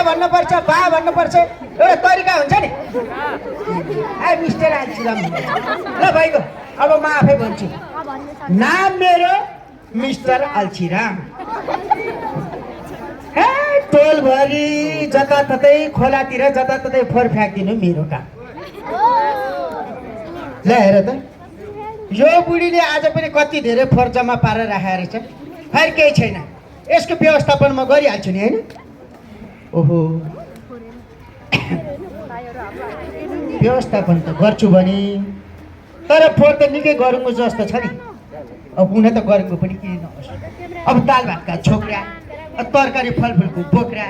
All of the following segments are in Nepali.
भन्नुपर्छ बा भन्नुपर्छ एउटा तरिका हुन्छ नि मिस्टर आइछिराम ल भाइको अब म आफै भन्छु नाम मेरो मिस्टर अल्छिराम टोलभरि जताततै खोलातिर जताततै फोहोर फ्याँकिदिनु मेरो काम ल हेर त यो बुढीले आज पनि कति धेरै फोहोर जम्मा पारेर राखेको रहेछ फेरि केही छैन यसको व्यवस्थापन म गरिहाल्छु नि होइन ओहो व्यवस्थापन त गर्छु भने तर फोहोर त निकै गरौँ जस्तो छ नि अब हुन त गरेको पनि किन नहोस् अब दाल भातका छोक्रा तरकारी फलफुलको बोक्रा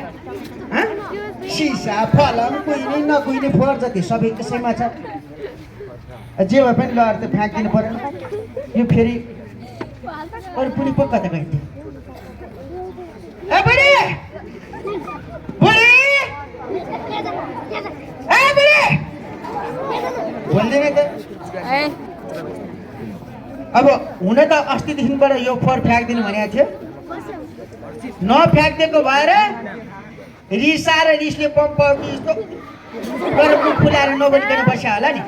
सिसा फलम कुहिने नकुहिने फोहोर जति सबै त्यसैमा छ जे भए पनि लहर त फ्याँकिदिनु पर्यो यो फेरि अरू पनि पो कता गइन्थ्यो बोल्दैन त अब हुन त अस्तिदेखिबाट यो फोहोर फ्याँकिदिनु भनेको थियो नफ्याँकिदिएको भएर रिसा र रिसले पम्प यस्तो फुलाएर नबोलिकन बस्या होला नि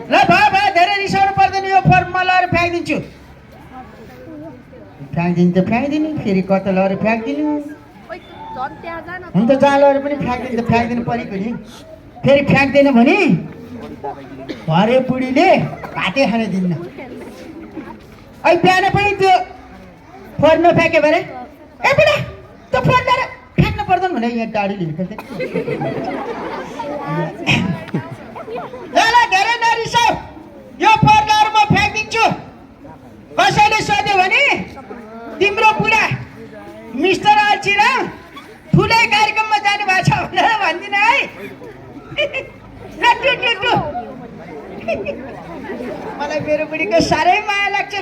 ल भयो धेरै रिसाउनु पर्दैन यो फोहोर म लगेर फ्याँकिदिन्छु फ्याँकिदिनु त फ्याँकिदिनु फेरि कता लगेर फ्याँकिदिनु हुन त जहाँ लगेर पनि फ्याँकिदिनु त फ्याँकिदिनु परेको नि फेरि फ्याँक्दैन भने भरे बुढीले भातै खान दिन्न अहिले बिहान पनि त्यो फोहोर नफ्याँक्यो भने ए बुढा त्यो फोहोर ल्याएर फ्याँक्नु पर्दैन भने यहाँ गाडी लिएको ल धेरै नरिसाऊ यो फोहोर ल्याएर म फ्याँकिदिन्छु कसैले सोध्यो भने तिम्रो बुढा मिस्टर अल्छिराम ठुलै कार्यक्रममा जानु भएको छ भनेर भन्दिनँ है मलाई मेरो बुढीको साह्रै माया लाग्छ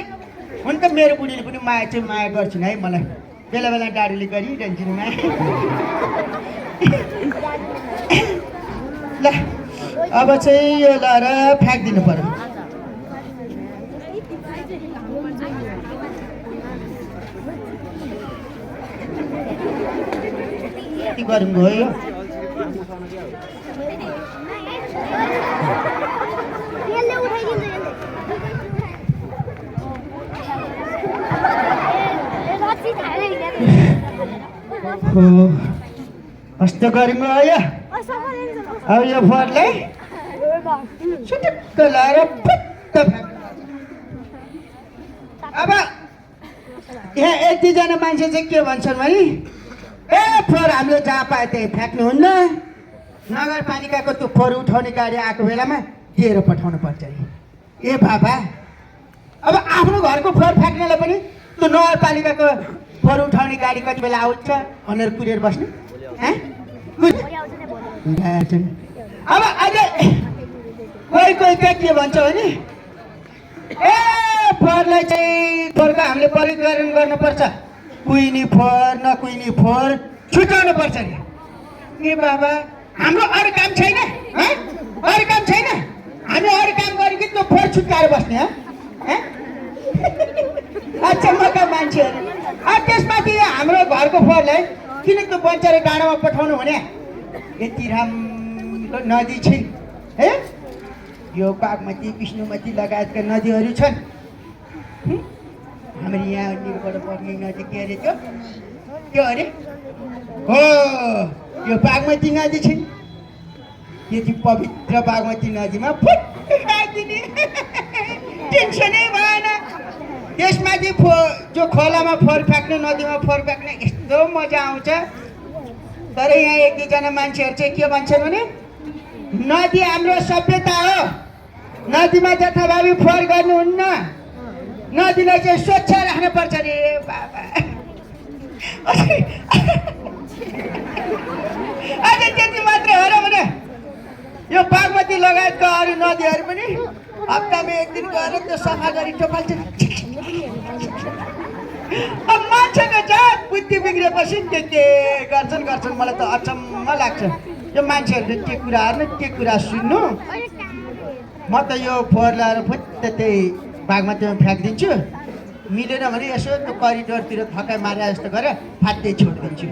हुन त मेरो बुढीले पनि माया चाहिँ माया गर्छिन् है मलाई बेला बेला डाडीले गरिरहन्छु नि माया ल अब चाहिँ यो लगाएर फ्याँकिदिनु पर्यो के गरौँ गयो कस्तो गरौँ आयो अब यो फोहोरलाई सुटुक्क लगाएर फुत्त अब यहाँ एक दुईजना मान्छे चाहिँ के भन्छन् भने ए फोहोर हामीले जहाँ पाए त्यही फ्याँक्नुहुन्न नगरपालिकाको त्यो फोहोर उठाउने गाडी आएको बेलामा दिएर पठाउनु पर्छ नि ए बाबा अब आफ्नो घरको फोहोर फ्याँक्नेलाई पनि त्यो नगरपालिकाको फोहोर उठाउने गाडी कति बेला आउँछ भनेर कुरेर बस्ने अब अहिले कोही के भन्छ भने ए फोहोरलाई चाहिँ फोहोरको हामीले वर्गीकरण गर्नुपर्छ कुहिने फोहोर नकुहिने फोहोर छुट्याउनु पर्छ नि ए बाबा हाम्रो अरू काम छैन अरू काम छैन हामी अरू काम गरेँ कि त्यो फोहोर छुट्याएर बस्ने अच्छा मका मान्छेहरू त्यसमाथि हाम्रो घरको फोहोरलाई किन त्यो बन्चरे डाँडामा पठाउनु भने यति राम्रो नदी छिन् है यो बागमती विष्णुमती लगायतका नदीहरू छन् हाम्रो यहाँनिरबाट बग्ने नदी के अरे त्यो अरे हो यो बागमती नदी छिन् यति पवित्र बागमती नदीमा फुट खाइदिने टेन्सनै भएन त्यसमाथि जो खोलामा फोहोर फ्याँक्ने नदीमा फोहोर फ्याँक्ने यस्तो मजा आउँछ तर यहाँ एक दुईजना मान्छेहरू चाहिँ के भन्छन् भने नदी हाम्रो सभ्यता हो नदीमा जथाभावी फोहोर गर्नुहुन्न नदीलाई चाहिँ स्वच्छ राख्नुपर्छ रे बाबा अझै त्यति मात्रै हो र भने यो बागमती लगायतका अरू नदीहरू पनि हप्तामा एक दिन गएर त्यो सफा गरी टोपाल्छ अब मान्छेको जात बुद्धि बिग्रेपछि के गर्छन् मलाई त अचम्म लाग्छ यो मान्छेहरूले के कुराहरू के कुरा सुन्नु म त यो फोहोर ल्याएर फुत्त त्यही बागमतीमा फ्याँकिदिन्छु मिलेन भने यसो त्यो करिडोरतिर थकाइ मारे जस्तो गरेर फाट्दै छोडिदिन्छु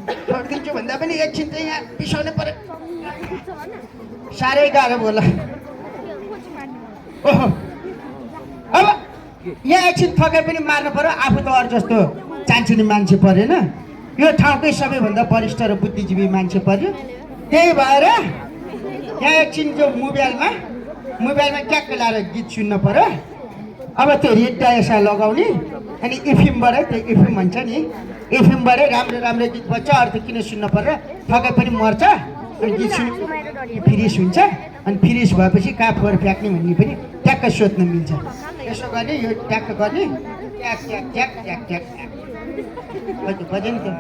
छोडिदिन्छु भन्दा पनि एकछिन चाहिँ यहाँ पिसाउनु पर्यो साह्रै गाह्रो बोला ओहो अब यहाँ एकछिन थके पनि मार्नु पर्यो आफू त अरू जस्तो चान्सिने मान्छे परेन यो ठाउँकै सबैभन्दा वरिष्ठ र बुद्धिजीवी मान्छे पर्यो त्यही भएर यहाँ एकछिन जो मोबाइलमा ट्याक्क लाएर गीत सुन्नु पर्यो अब त्यो रेडियो यसो लगाउने अनि एफएमबाट त्यो एफएम भन्छ नि एफएमबाटै राम्रो राम्रो गीत बज्छ अरू त किन सुन्नु पर्यो थकै पनि मर्छ अनि गीत फ्रिज हुन्छ अनि फ्रिज भएपछि कहाँ फोहोर फ्याँक्ने भन्ने पनि ट्याक्क सोध्न मिल्छ यसो गर्ने यो ट्याक्क गर्ने ट्याक ट्याक ट्याक ट्याक ट्याक बज्यो नि त्यो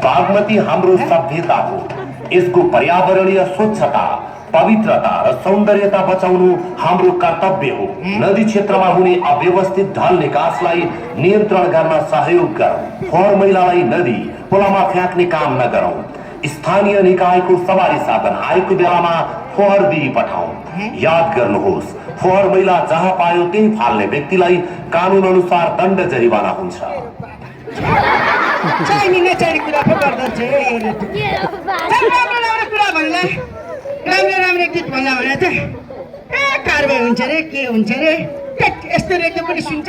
बागमती हाम्रो सभ्यता हो यसको पर्यावरणीय स्वच्छता पवित्रता र सौन्दर्यता बचाउनु हाम्रो कर्तव्य हो नदी क्षेत्रमा हुने अव्यवस्थित ढल निकासलाई नियन्त्रण गर्न सहयोग गरौँ फोहोर मैलालाई नदी खोलामा फ्याँक्ने काम नगरौँ स्थानीय निकायको सवारी साधन आएको बेलामा फोहोर दिई पठाउँ याद गर्नुहोस् फोहोर मैला जहाँ पायो त्यही फाल्ने व्यक्तिलाई कानुन अनुसार दण्ड जरिवाना हुन्छ चाहिने नचाहिने कुरा पो गर्दछ राम्रो कुरा भन्ला राम्रो गीत भन्ला भने त कारबाही हुन्छ रे के हुन्छ रे यस्तो रेडियो पनि सुन्छ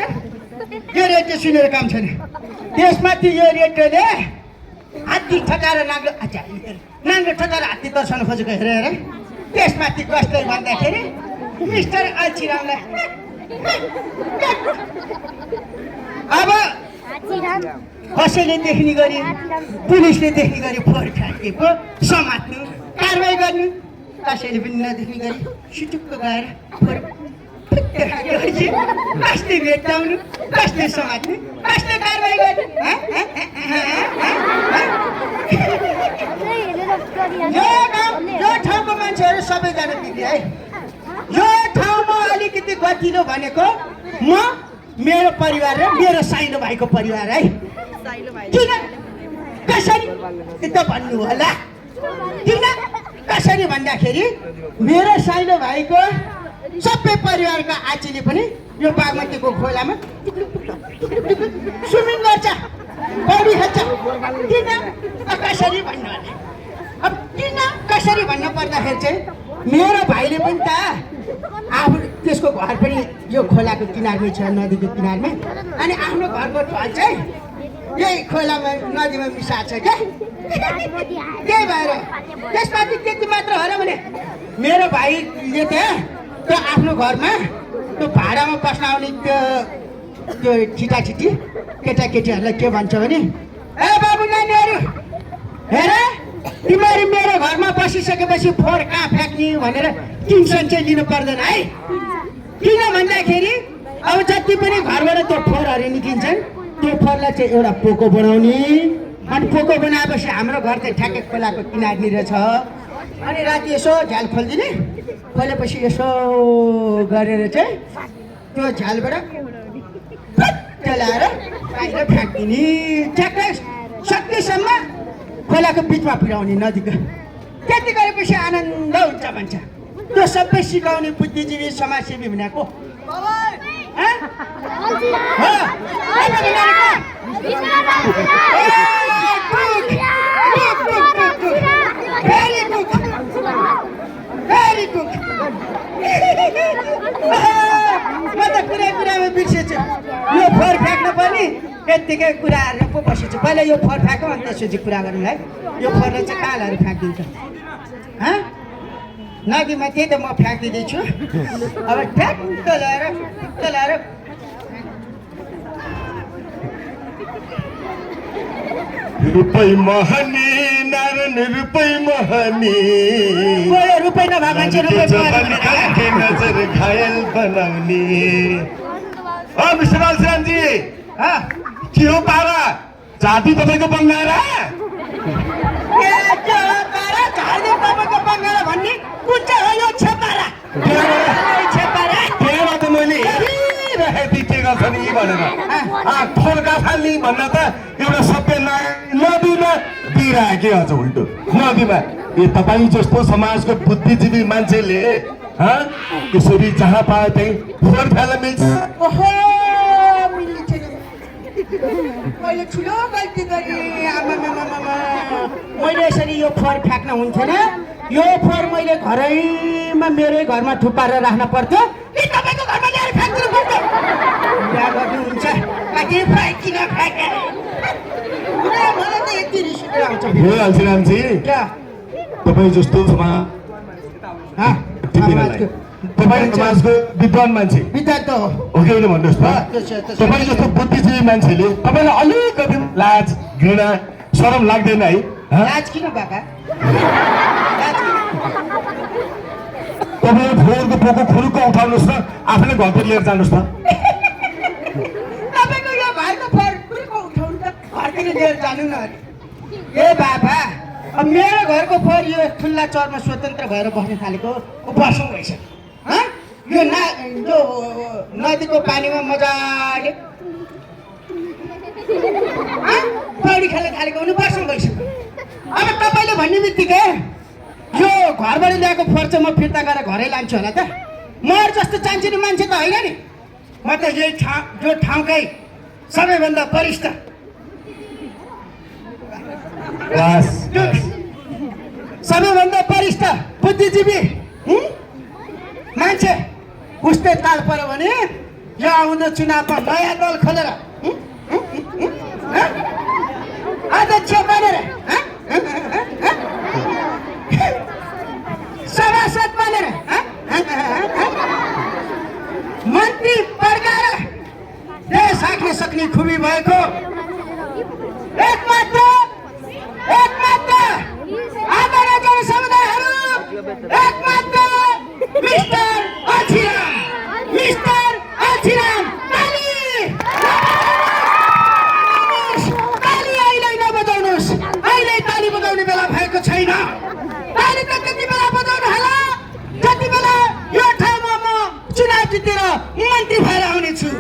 यो रेडियो सुनेर काम छैन त्यसमाथि यो रेडियोले हात्ती ठकाएर नाङ्गो ठकाएर हात्ती तर्साउन खोजेको हेरेर त्यसमाथि कसले भन्दाखेरि मिस्टर अल्छिरामलाई अब कसैले देख्ने गरी पुलिसले देख्ने गरी फोहोर फ्याँकेको समात्नु कारबाही गर्नु कसैले पनि नदेख्ने गरी सुटुक्क गएर फोहोर फ्याँकेपछि कसले भेट्टाउनु कसले समात्नु कसले कारबाही गर्नु यो ठाउँको मान्छेहरू सबैजना बिग्रियो है यो ठाउँमा अलिकति गतिलो भनेको म मेरो परिवार र मेरो साइनो भाइको परिवार है किन कसरी त भन्नु होला किन कसरी भन्दाखेरि मेरो साइनो भाइको सबै परिवारका आचीले पनि यो बागमतीको खोलामा स्विमिङ गर्छ पौडी खेल्छ किन कसरी भन्नु होला अब किन कसरी भन्नु पर्दाखेरि चाहिँ मेरो भाइले पनि त आफू त्यसको घर पनि यो खोलाको किनारमै छ नदीको किनारमै अनि आफ्नो घरको ढल चाहिँ यही खोलामा नदीमा मिसाएको छ क्या त्यही भएर त्यसमाथि त्यति मात्र हो र भने मेरो भाइले त त्यो आफ्नो घरमा त्यो भाडामा बस्न आउने त्यो छिटाछिटी केटाकेटीहरूलाई के भन्छ भने ए बाबु नानीहरू हेर तिमीहरू मेरो घरमा बसिसकेपछि फोहोर कहाँ फ्याँक्ने भनेर टेन्सन चाहिँ लिनु पर्दैन है किन भन्दाखेरि अब जति पनि घरबाट त्यो फोहोरहरू निस्किन्छन् त्यो फोहोरलाई चाहिँ एउटा पोको बनाउने अनि पोको बनाएपछि हाम्रो घर चाहिँ ठ्याक्कै खोलाको किनारनिर छ अनि राति यसो झ्याल खोलिदिने खोलेपछि यसो गरेर चाहिँ त्यो झ्यालबाट ल्याएर बाहिर फ्याँकिदिने ठ्याक्कै सकेसम्म खोलाको बिचमा पुर्याउने नदीको त्यति गरेपछि आनन्द हुन्छ भन्छ त्यो सबै सिकाउने बुद्धिजीवी समाजसेवी भनेको यत्तिकै कुराहरू पो बसेछु पहिला यो फोहोर फ्याँकौँ अनि त्यसपछि कुरा गरौँ है यो फोहोरले चाहिँ कालहरू फ्याँकिदिन्छ नदीमा त्यही त म फ्याँकिदिन्छु अब ठ्याक्क ल्याएर रुपै महनी नारायण रुपै महनी रुपैयाँ नभए मान्छे के नजर घायल बनाउने मिस्टर अलसिरामजी के हो पारा जाति तपाईँको बङ्गारा बङ्गाला भन्ने कुन चाहिँ हो यो छेपारा त्यहाँबाट मैले के गर्छ नि भनेर ठोर्का फाल्ने भन्न त एउटा सभ्य नदीमा दिइराखे अझ उल्टो नदीमा ए तपाईँ जस्तो समाजको बुद्धिजीवी मान्छेले यसरी जहाँ पाए त्यही फोहोर फ्याल्न मिल्छ मैले ठुलो गल्ती गरेँ मैले यसरी यो फोहोर फ्याँक्न हुन्थेन यो फोहोर मैले घरैमा मेरै घरमा थुपारेर राख्न पर्थ्यो तपाईँको घरमा ल्याएर फ्याँक्नु पर्थ्यो क्या गर्नुहुन्छ कति किन फ्याँके मलाई त यति रिस आउँछ हो अलसिरामजी तपाईँ जस्तो समाजको विद्वान मान्छे विद्वान त हो कि होइन भन्नुहोस् त तपाईँ जस्तो बुद्धिजीवी मान्छेले तपाईँलाई अलिकति लाज घृणा शरम लाग्दैन है लाज किन बाबा तपाईँ फोहोरको पोको खुरुक्क उठाउनुहोस् न आफैले घरतिर लिएर जानुहोस् न तपाईँको यो घरको फोहोर खुरुक्क उठाउनु त घरतिर लिएर जानु न ए बाबा अब मेरो घरको फोहोर यो खुल्ला चौरमा स्वतन्त्र भएर बस्न थालेको वर्षौँ भइसक्यो यो नदीको पानीमा मजाले पौडी खेल्न थालेको हुनु वर्षौँ भइसक्यो अब तपाईँले भन्ने बित्तिकै यो घरबाट ल्याएको फोहोर चाहिँ म फिर्ता गरेर घरै लान्छु होला त म जस्तो चान्चिने मान्छे त होइन नि म त यही यो ठाउँकै सबैभन्दा वरिष्ठ सबैभन्दा वरिष्ठ बुद्धिजीवी मान्छे उस्तै ताल पर्यो भने यो आउँदो चुनावमा नयाँ दल खोलेर अध्यक्ष बनेर सभासद बनेर मन्त्री पड्काएर देश हाँक्न सक्ने खुबी भएको एकमात्र आदरणीय जनसमुदायहरू एकमात्र मिस्टर अछिराम ताली अहिले नबजाउनुहोस् अहिले ताली बजाउने बेला भएको छैन ताली त त्यति बेला बजाउनु होला जति बेला यो ठाउँमा म चुनाव जितेर मन्त्री भएर आउनेछु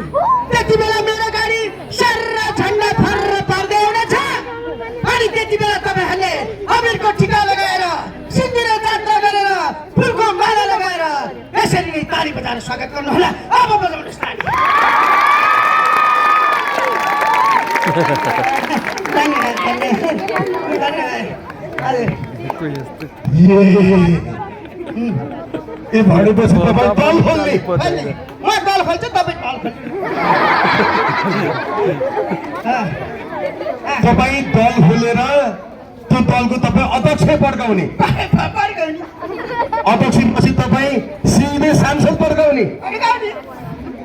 त्यति बेला मेरो गाडी सर्र झन्डा फर्र पर्दै आउनेछ अनि त्यति बेला तपाईँहरूले अबिरको टिका लगाएर सिन्दुर जात्रा गरेर फुलको माला लगाएर यसरी नै ताली बजाएर स्वागत गर्नुहोला अब बजाउनुहोस् ताली ए भनेपछि तपाईँ दल खोल्ने म दल खोल्छु तपाईँ दल खोल्नु तपाईँ दल खोलेर त्यो दलको तपाईँ अध्यक्ष पड्काउने अध्यक्षपछि तपाईँ सिधै सांसद पड्काउने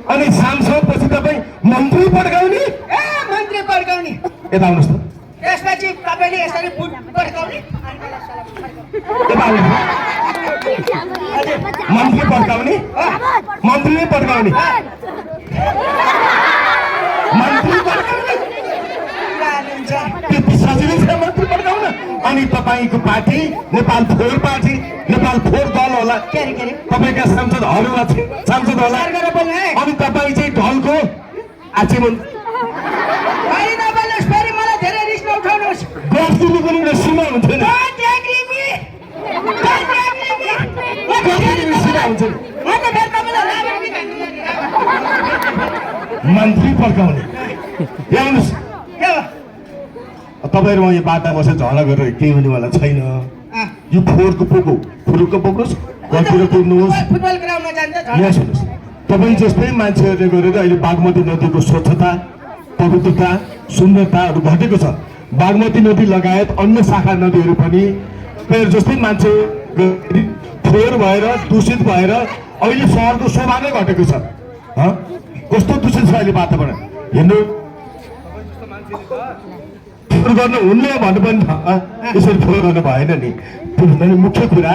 अनि सांसद पछि तपाईँ मन्त्री पड्काउने मन्त्री पड्काउने यता आउनुहोस् त त्यसपछि तपाईँले यसरी बुट पड्काउने मन्त्री पड्काउने मन्त्री नै पड्काउने त्यति सजिलै छ मन्त्री पड्काउन अनि तपाईँको पार्टी नेपाल फोहोर पार्टी नेपाल फोहोर दल होला तपाईँका सांसद होला अनि तपाईँ चाहिँ दलको आचेमन मलाई धेरै रिस नउठाउनुहोस् गफ दिनुको एउटा सीमा हुन्छ नि सीमा हुन्छ मन्त्री पड्काउने हेर्नुहोस् तपाईँहरू यो बाटा बसेर झगडा गरेर केही हुनेवाला छैन यो फोहोरको पोको फुरुक्क पोकोस् घरतिर पुग्नुहोस् फुटबल ग्राउन्डमा जान्छ यहाँ सुन्नुहोस् तपाईँ जस्तै मान्छेहरूले गरेर अहिले बागमती नदीको स्वच्छता पवित्रता सुन्दरताहरू घटेको छ। बागमती नदी लगायत अन्य शाखा नदीहरू पनि पेर जस्तै मान्छे फोहोर भएर दूषित भएर अहिले सहरको शोभा नै घटेको छ। कस्तो दूषित छ अहिले वातावरण हेर्नु। फोहोर गर्नु हुन्न भन्नु पनि यसरी फोहोर गर्नु भएन नि। त्योभन्दा नि मुख्य कुरा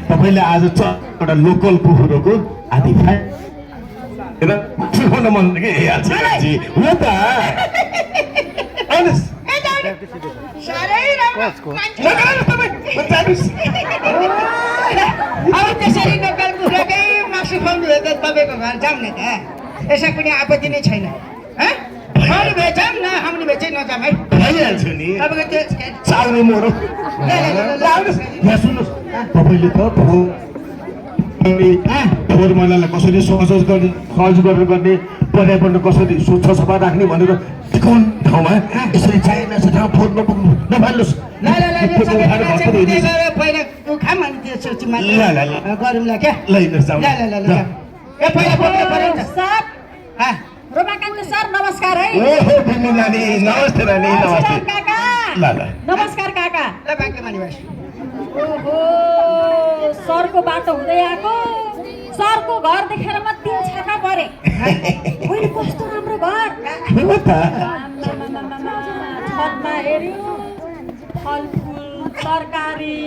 तपाईँले आज एउटा लोकल कुकुरको आदि खाए मन हो त। अब त्यसरी लोकल कुखुराकै मासु खुवाउनु भयो त तपाईँको घर जाउँ न त, यसै पनि आपत्ति नै छैन। खानु भए जाउँ न, खानु भए चाहिँ नजाउँ है। भइहाल्छ नि तपाईँको त्यो चाल्ने मोरो। यहाँ सुन्नुहोस्, तपाईँले त फोहोर मैलालाई कसरी सहज गर्ने पर्यावरण कसरी स्वच्छ सफा राख्ने भनेर कुन ठाउँमा यसरी चाहिए नछ ठाउँ फोहोर नफाल्नुहोस्। पहिला खाम अनि त्यो सोचमा गरौँला क्या। रोमाकान्त सर नमस्कार है। नमस्ते नानी। नमस्ते काका। नमस्कार काका। ओहो सरको बाटो हुँदै आएको, सरको घर देखेर म 3 छाता परे। ओइ कस्तो राम्रो घर। छतमा हेर्यो फलफुल तरकारी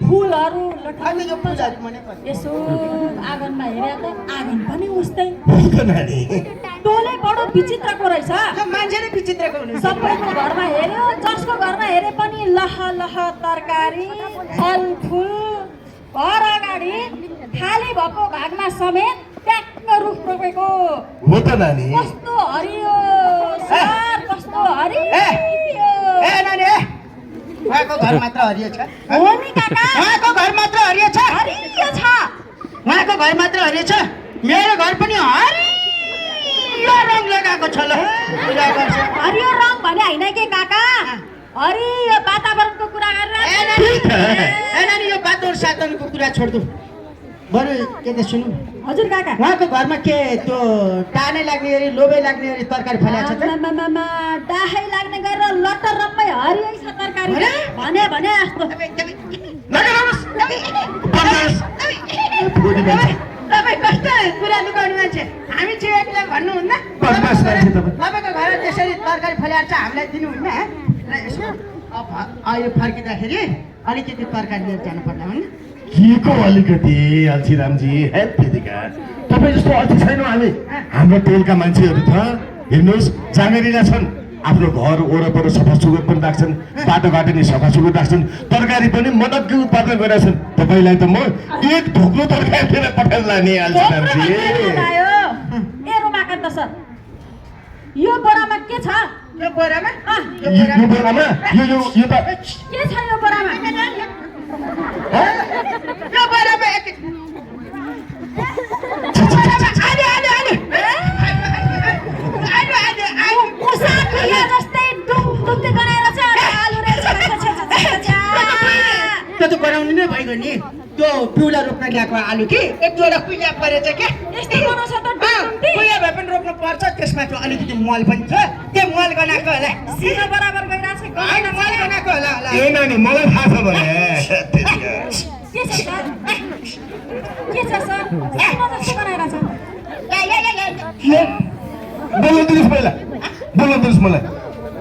फुलहरू यसो आँगनमा हेरे त आँगन पनि उस्तै। टोले बडो विचित्रको रहेछ। मान्छे विचित्रको हुने। सबैको घरमा हेर्यो, जसको घरमा हेरे पनि लह लह तरकारी फलफुल, घर अगाडि खाली भएको भागमा समेत ट्याक्क रुख रोपेको। हो त नानी। कस्तो हरियो सर, कस्तो हरियो। उहाँको घर मात्र हरियो छ। हो नि काका, उहाँको घर मात्र हरियो छ। हरियो छ। उहाँको घर मात्र हरियो छ, मेरो घर पनि हरियो रङ लगाएको छ। ल हरियो रङ भने होइन के काका, हरियो वातावरणको कुरा गरेर। नानी यो बातोर सातनको कुरा छोड्दु, बरु के त सुनौ। हजुर काका। उहाँको घरमा के त्यो टानै लाग्ने अरे लोभै लाग्ने अरे तरकारी फल्याएको छ त? डाहै लाग्ने गरेर लट्टर रम्मै हरियै छ तरकारी भने जस्तो। तपाईँ कस्तो कुरा लुकाउने मान्छे, हामी चाहिँ एकलाई भन्नुहुन्न। तपाईँको घर त्यसरी तरकारी फल्याएर चाहिँ हामीलाई दिनुहुन्न। अहिले फर्किँदाखेरि अलिकति तरकारी लिएर जानु पर्ला भने के को अलिकति अल्छीरामजी त्यतिका तपाईँ जस्तो अल्छी छैनौँ हामी। हाम्रो टोलका मान्छेहरू त हेर्नुहोस् जाँगरिला छन्, आफ्नो घर वरपर सफासुग्घर पनि राख्छन्, बाटोघाटो नि सफासुग्घर राख्छन्, तरकारी पनि मनग्गी उत्पादन गरेका छन्। तपाईँलाई त म एक ढोक्रो तरकारी लिएर पठाउन लाने अल्छीरामजी। ए रोमाकान्त सर, यो बोरामा के छ? यो बोरामा यो बोरामा यो त के छ यो बोरामा? यो बोरामा त्यो त बनाउनु नै भइगयो नि। त्यो पिउला रोप्न ल्याएको आलु कि एक जोडा कुइला परेछ क्या। कुइला भए पनि रोप्नु पर्छ, त्यसमा त्यो अलिकति मल पनि छ, त्यो मल गनाएको होला। सीमा बराबर गइरहेछ। होइन मल गनाएको होला। ए नानी मलाई थाहा छ भने के छ सर? के छ सर? सीमा जस्तो बनाइरहेछ। बोल्नु दिनुहोस् पहिला, बोल्नु दिनुहोस् मलाई।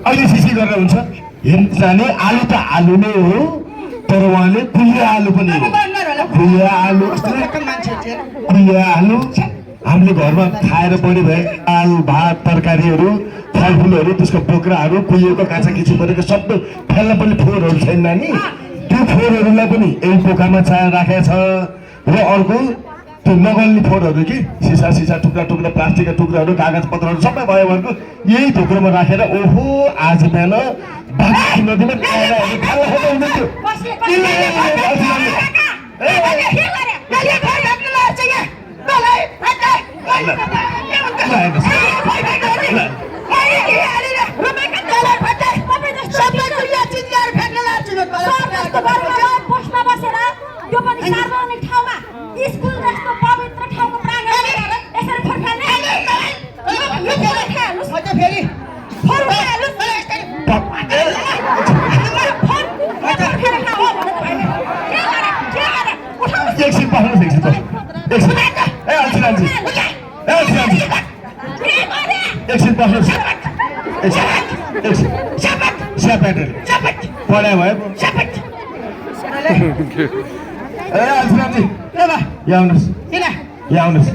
अहिले सिसी गरेर हुन्छ हेर्नु जाने। आलु त आलु नै हो, तर उहाँले कुहिया आलु पनि हो। कुहिया आलु कुहिया आलु हामीले घरमा खाएर बढी भए दाल भात तरकारीहरू फलफुलहरू त्यसको बोक्राहरू कुहिएको काँचा किसिम गरेको सबै फेल्न पनि फोहोरहरू छैन नानी। त्यो फोहोरहरूलाई पनि यही पोकामा राखेको छ। र अर्को त्यो नगल्ने फोहोरहरू कि सिसा टुक्रा टुक्रा प्लास्टिकका टुक्राहरू कागज पत्रहरू सबै भयो भनेको यही ढोक्रोमा राखेर ओहो आज बिहान बागमती नदीमा एकछिन ए अल्छिरामजी ए अल्छिरामजी एकछिन बस्नुहोस् एकछिन पढाइ भयो ए अल्छिरामजी यहाँ आउनुहोस् यहाँ आउनुहोस्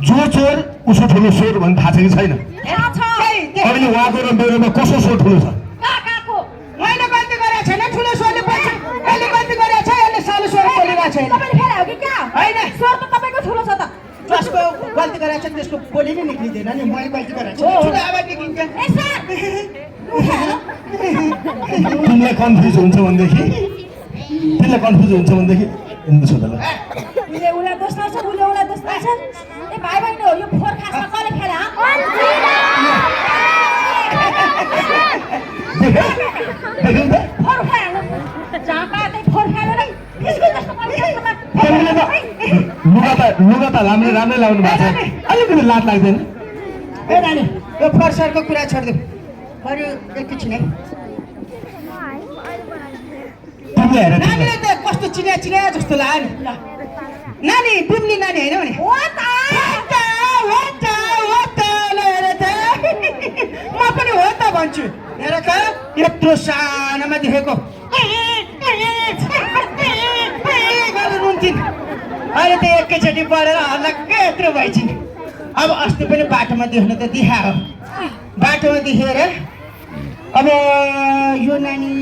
जो चोर उसो ठुलो स्वर भन्ने थाहा छ कि छैन अब यो उहाँको र मेरोमा कसो स्वर ठुलो छ मैले गल्ती गरेको छैन ठुलो स्वरले बोल्छ मैले गल्ती गरेको छ यसले सानो स्वर बोलिरहेको छैन तपाईँले फेरि हो कि क्या होइन स्वर त तपाईँको ठुलो छ त जसको गल्ती गरेको छ त्यसको बोली नै निक्लिँदैन नि मैले गल्ती गरेको छु ठुलो आवाज निक्लिन्छ ए सर तिमीलाई कन्फ्युज हुन्छ भनेदेखि हिँड्नु सोध्दा उसले उसलाई दोष लाग्छ उसले उसलाई दोष लाग्छ ए भाइ बहिनी हो यो फोहोर खासमा कसले खेला फोहोर खायो जहाँ पायो त्यही फोहोर खायो नै त्यसको जस्तो लुगा त राम्रै लाउनु भएको छ अलिकति लात लाग्दैन ए नानी यो फर्सरको कुरा छोडिदिउँ बरु एकैछिन है तिमीले हेर नानीले त कस्तो चिनिया जस्तो लाग्यो नि ल नानी बिम्ली नानी होइन भने हो त ल हेर त म पनि हो त भन्छु हेर त यत्रो सानोमा देखेको गरेर रुन्थिन् अहिले त एकैचोटि बढेर हल्लक्कै यत्रो भइछन् अब अस्ति पनि बाटोमा देख्नु त देखायो बाटोमा देखेर अब यो नानी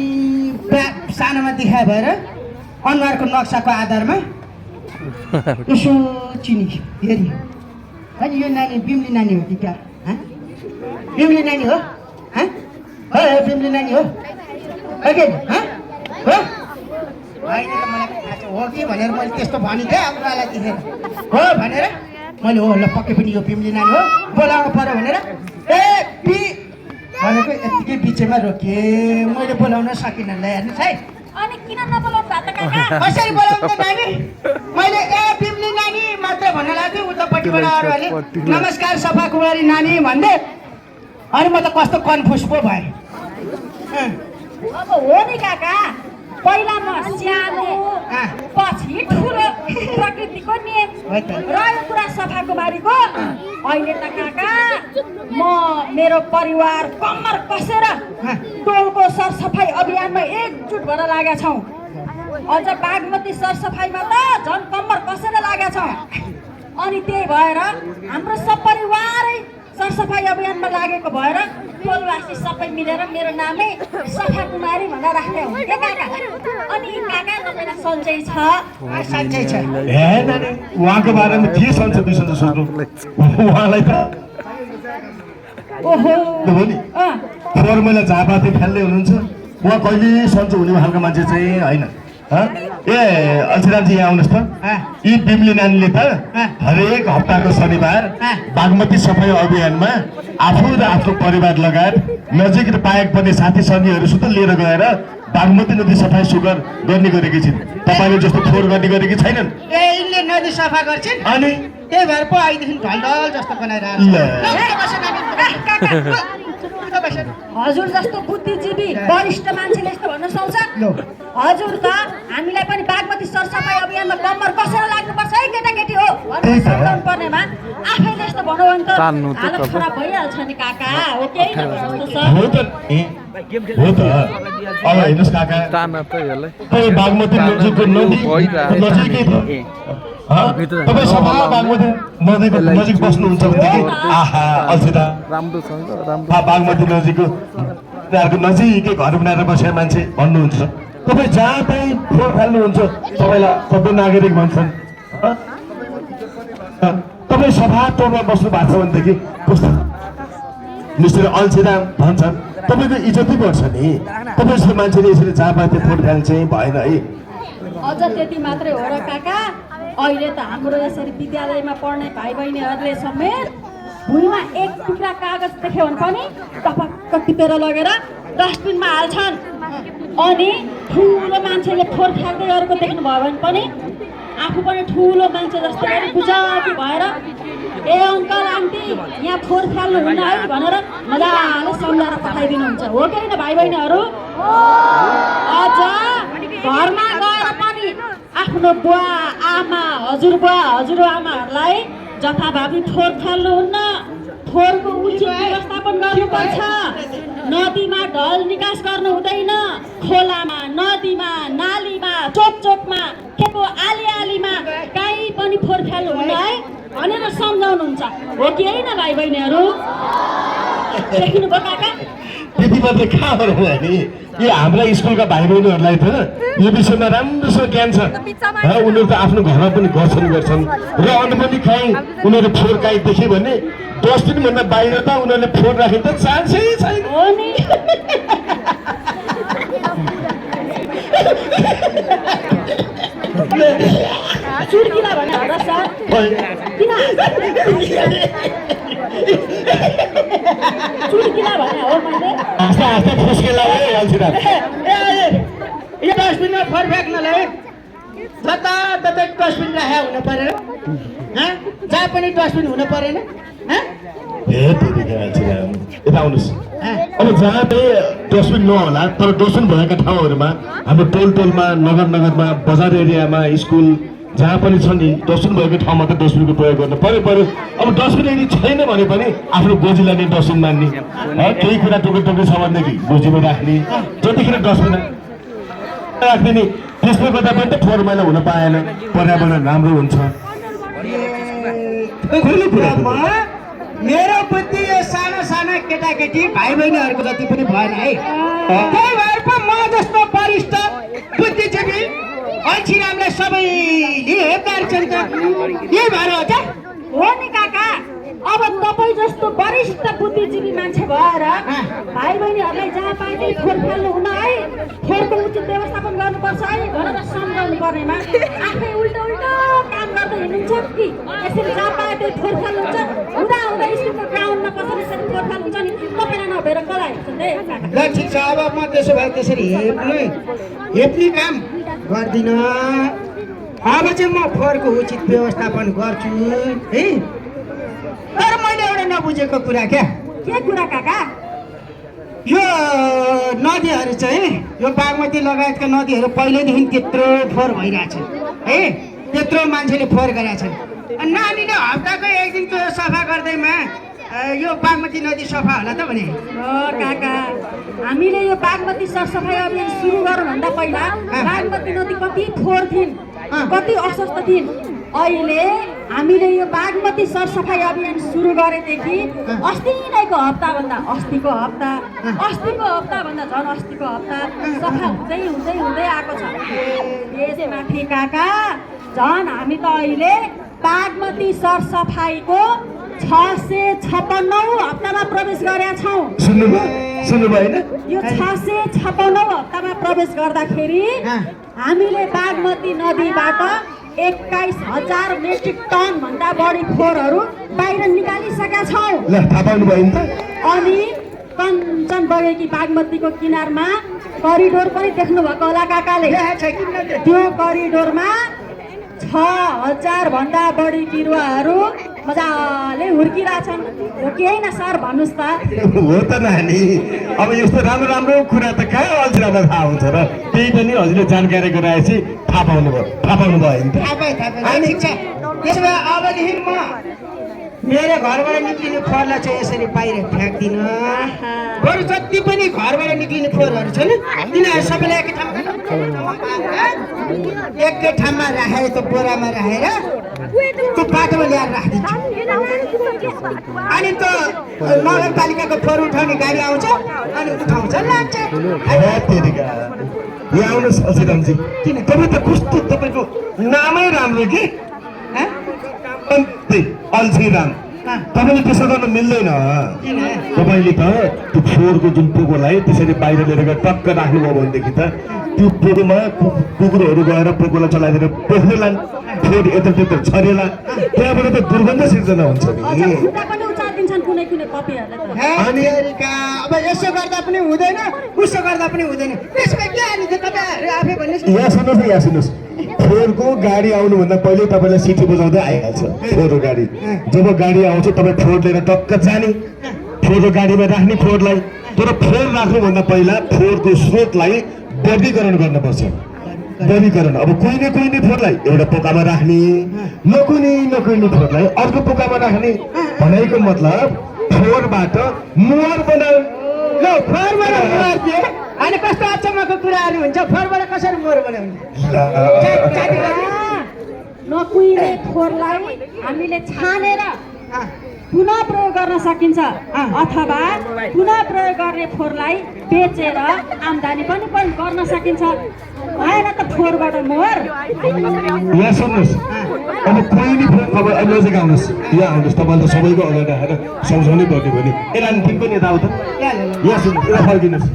सानोमा देखायो भएर अनुहारको नक्साको आधारमा यसो चिनी हेरी अनि यो नानी बिम्ली नानी हो कि क्या बिम्ली नानी हो बिम्ली नानी हो हो होइन त मलाई थाहा छ हो कि भनेर मैले त्यस्तो भनिदिएँ अब उहाँलाई देखेर हो भनेर मैले हो ल पक्कै पनि यो बिम्ली नानी हो बोलाउनु पर्यो भनेर भनेको यत्तिकै बिचैमा रोकेँ मैले बोलाउन सकिनँ ल हेर्नुहोस् है अनि किन नबोलाउनु भएको त काका कसरी बोलाउनु त नानी मैले बिम्ली नानी मात्र भन्न लाग्थेँ उतापट्टिबाट अरूहरूले नमस्कार सफा कुमारी नानी भन्दै अनि म त कस्तो कन्फ्युज पो भएँ अब हो नि काका पहिला म सानो पछि ठुलो प्रकृतिको नियम रह्यो कुरा सफा कुमारीको अहिले त काका म मेरो परिवार कम्मर कसेर टोलको सरसफाइ अभियानमा एकजुट भएर लागेका छौँ अझ बागमती सरसफाइमा त झन् कम्मर कसेर लागेका छौँ अनि त्यही भएर हाम्रो सपरिवारै सरसफाइ अभियानमा लागेको भएर टोलवासी सबै मिलेर मेरो नामै सफा कुमारी भनेर राख्दै हुन् के काका अनि काका तपाईँलाई सन्चै छ साँच्चै छ हे नानी उहाँको बारेमा के सन्चो बिसन्चो सोध्नु उहाँलाई त ओहो हो नि फर्मुला झापाते खेल्दै हुनुहुन्छ उहाँ कहिले सन्चो हुने खालको मान्छे चाहिँ होइन ए अल्छिरामजी यहाँ आउनुहोस् त यी बिम्ली नानीले त हरेक हप्ताको शनिबार बागमती सफाइ अभियानमा आफू र आफ्नो परिवार लगायत नजिक पाएक पर्ने साथी सङ्गीहरूसित लिएर गएर बागमती नदी सफाइ सुगर गर्ने गरेकी छिन् तपाईँले जस्तो फोहोर गर्ने गरेकी छैनन् यिनले नदी सफा गर्छन् अनि त्यही भएर पो आइदेखि ढलढल जस्तो बनाइरहेको हजुर जस्तो बुद्धिजीवी वरिष्ठ मान्छेले यस्तो भन्न सक्छ हजुर त हामीलाई पनि बागमती सरसफाइ अभियानमा कम्मर कसेर लाग्नुपर्छ है केटाकेटी हो भन्नु पर्नेमा आफैले यस्तो भन्नु भने त हालत खराब भइहाल्छ नि काका हो त्यही हो त अब हेर्नुहोस् काका तपाईँ बागमती नजिकको नजिकै तपाईँ सफा बागमती नदीको नजिक बस्नुहुन्छ भनेदेखि आहा अल्छिदा राम्रो छ बागमती नजिकको उनीहरूको नजिकै घर बनाएर बसेर मान्छे भन्नुहुन्छ तपाईँ जहाँ त्यहीँ फोहोर फाल्नुहुन्छ तपाईँलाई सबै नागरिक भन्छन् तपाईँ सफा टोलमा बस्नु भएको छ भनेदेखि कस्तो मिस्टर अल्छिदा भन्छन् तपाईँको इज्जतै बढ्छ नि तपाईँ जस्तो मान्छेले यसरी जहाँ पाए त्यो फोहोर फाल्ने चाहिँ भएन है अझ त्यति मात्रै हो र काका अहिले त हाम्रो यसरी विद्यालयमा पढ्ने भाइ बहिनीहरूले समेत भुइँमा एक टुक्रा कागज देख्यो भने पनि टपक्क टिपेर लगेर डस्टबिनमा हाल्छन् अनि ठुलो मान्छेले फोहोर फ्याँक्दै गरेको देख्नुभयो भने पनि आफू पनि ठुलो मान्छे जस्तो गरी बुझाकी भएर ए अङ्कल आन्टी यहाँ फोहोर फाल्नु हुन्न है भनेर मजाले सम्झाएर पठाइदिनुहुन्छ हो कि होइन भाइ बहिनीहरू अझ घरमा गएर पनि आफ्नो बुवा आमा हजुरबुवा हजुरआमाहरूलाई जथाभावी फोहोर फाल्नुहुन्न। फोहोरको उचित व्यवस्थापन गर्नुपर्छ। नदीमा ढल निकास गर्नु हुँदैन। खोलामा, नदीमा, नालीमा, चोकमा, केको आलीमा कहीँ पनि फोहोर फाल्नुहुन्न है भनेर सम्झाउनुहुन्छ हो कि होइन भाइ बहिनीहरू? देख्नुभयो काका? त्यति मात्रै कहाँ हो नि? यो हाम्रा स्कुलका भाइ बहिनीहरूलाई त यो विषयमा राम्रोसँग ज्ञान छ। उनीहरू त आफ्नो घरमा पनि गर्छन् र अन्त पनि कहीँ उनीहरू फोहोर कहीँ देख्यो भने डस्टबिनभन्दा बाहिर त उनीहरूले फोहोर राख्ने त चान्सै छैन। हो नि। चुड्किला भने होला सर किन चुड्किला भने हो मैले हाँस्दा फुस्केला यो डस्टबिनमा फोहोर फ्याँक्नलाई जताततै डस्टबिन राखेको हुनु परेन? जहाँ पनि डस्टबिन हुनु परेन? यता आउनुहोस्। अब जहाँ चाहिँ डस्टबिन नहोला तर डस्टबिन भएका ठाउँहरूमा हाम्रो टोलमा नगरमा बजार एरियामा स्कुल जहाँ पनि छ नि डस्टबिन भएको ठाउँमा त डस्टबिनको प्रयोग गर्नु पर्यो। अब डस्टबिन यदि छैन भने पनि आफ्नो गोजीलाई नै डस्टबिन मान्ने, केही कुरा टोके छ भनेदेखि गोजीमा राख्ने, जतिखेर डस्टबिन राख्ने नि त्यसले गर्दा पनि त फोहोर मैला हुन पाएन, पर्यावरण राम्रो हुन्छ। मेरो बुद्धि यो साना केटाकेटी भाइ बहिनीहरूको जति पनि भएन है। त्यही भएर पो म जस्तो वरिष्ठ बुद्धिजीवी अल्छीरामलाई सबैले हेप्दार्छन् त। यही भएर हो त? हो नि काका। अब तपाईँ जस्तो वरिष्ठ बुद्धिजीवी मान्छे भएर भाइ बहिनीहरूलाई जहाँ पाए त्यही फोहोर फाल्नु हुन है, फोहोरको उचित व्यवस्थापन गर्नुपर्छ है भनेर सम्झाउनु पर्नेमा आफै उल्टो काम गर्दै हिँड्नुहुन्छ कि यसरी जहाँ पाए त्यही फोहोर फाल्नुहुन्छ। हुँदा स्कुलको ग्राउन्डमा कसरी यसरी फोहोर फाल्नुहुन्छ नि तपाईँलाई नभएर कसलाई हेर्छन् है काका? ल ठिक छ, अब म त्यसो भए त्यसरी हेप्ने काम गर्दिनँ। अब चाहिँ म फोहोरको उचित व्यवस्थापन गर्छु है। तर मैले एउटा नबुझेको कुरा के कुरा काका? यो नदीहरू चाहिँ यो बागमती लगायतका नदीहरू पहिल्यैदेखि त्यत्रो फोहोर भइरहेछ है, त्यत्रो मान्छेले फोहोर गरेका छन्। नानीले हप्ताको एक दिन त्यो सफा गर्दैमा यो बागमती नदी सफा होला त भने? काका हामीले यो बागमती सरसफाइ अभियान सुरु गर्नुभन्दा पहिला बागमती नदी कति फोहोर थिइन्, कति अस्वस्थ थिइन्। अहिले हामीले यो बागमती सरसफाइ अभियान सुरु गरेदेखि अस्तिको हप्ताभन्दा झन् अस्तिको हप्ता सफा हुँदै आएको छ। यसमाथि काका झन् हामी त अहिले बागमती सरसफाइको 656 हप्तामा प्रवेश गरेका छौँ। सुन्नुभयो हैन? यो 656 हप्तामा प्रवेश गर्दाखेरि हामीले बागमती नदीबाट 21,000 मेट्रिक टन भन्दा बढी फोहोरहरू बाहिर निकालिसकेका छौँ। ल थाहा पाउनु भयो नि त? अनि कञ्चन बगेकी बागमतीको किनारमा करिडोर पनि देख्नुभएको होला काकाले। त्यो करिडोरमा 6,000 भन्दा बढी बिरुवाहरू मजाले हुर्किरहेछन्। हो कि होइन सर भन्नुहोस् त? हो त नानी। अब यस्तो राम्रो कुरा त कहाँ अल्छीरामलाई थाहा हुन्छ र? त्यही पनि हजुरले जानकारी गराएपछि थाहा पाउनु भयो नि त? थाहा पाएँ। ठिक छ, त्यसो भए अबदेखि म मेरो घरबाट निक्लिने फोहोरलाई चाहिँ यसरी बाहिर फ्याँक्दिनँ। बरु जति पनि घरबाट निक्लिने फोहोरहरू छन् तिनीहरू सबैलाई एकै ठाउँमा राखेर त्यो बोरामा राखेर त्यो बाटोमा ल्याएर राखिदिन्छु। अनि त्यो नगरपालिकाको फोहोर उठाउने गाडी आउँछ अनि उठाउँछ लान्छ। यहाँ आउनुहोस् अल्छीरामजी। किन तपाईँ त कस्तो तपाईँको नामै राम्रो के अल्छीराम। तपाईँले त्यसो गर्न मिल्दैन। तपाईँले त त्यो फोहोरको जुन पोकोलाई त्यसरी बाहिर लिएर गएर टक्क राख्नुभयो भनेदेखि त त्यो पोकोमा कुकुरहरू गएर पोकोलाई चलाइदिएर पोख्नेलान्, फोहोर यत्र छरेला, त्यहाँबाट त दुर्गन्ध सिर्जना हुन्छ नि। अनि अब यसो गर्दा पनि हुँदैन, उसो गर्दा पनि हुँदैन। त्यसमा के हाल्नु थियो तपाईँहरू आफै भन्नुहोस्। यहाँ सुन्नुहोस्, फोहोरको गाडी आउनुभन्दा पहिले तपाईँलाई सिटी बजाउँदै आइहाल्छ फोहोरको गाडी। जब गाडी आउँछ तपाईँ फोहोर लिएर टक्क जाने, फोहोरको गाडीमा राख्ने फोहोरलाई। तर फोहोर राख्नुभन्दा पहिला फोहोरको स्रोतलाई वर्गीकरण गर्नुपर्छ। वर्गीकरण अब कुहिने फोहोरलाई एउटा पोकामा राख्ने नकुहिने फोहोरलाई अर्को पोकामा राख्ने भनेको मतलब फोहोरबाट मोहर बनाऊ ल फोहोरबाट मोहर के अनि कस्तो अचम्मको कुराहरू हुन्छ फोहोरबाट कसरी मोहर बनाउने नकुहिने फोहोरलाई हामीले छानेर पुनः प्रयोग गर्न सकिन्छ अथवा पुनः प्रयोग गर्ने फोहोरलाई बेचेर आम्दानी पनि गर्न सकिन्छ भएन त फोहोरबाट मोहर यहाँ सुन्नुहोस् अब कुहिने फोहोर अब नजिक आउनुहोस् यहाँ आउनुहोस् तपाईँले सबैको अगाडि राखेर सम्झाउनै पर्ने भने यसलाई तिमी पनि यता आऊ त यहाँ सुन्नु यता फर्किनुहोस्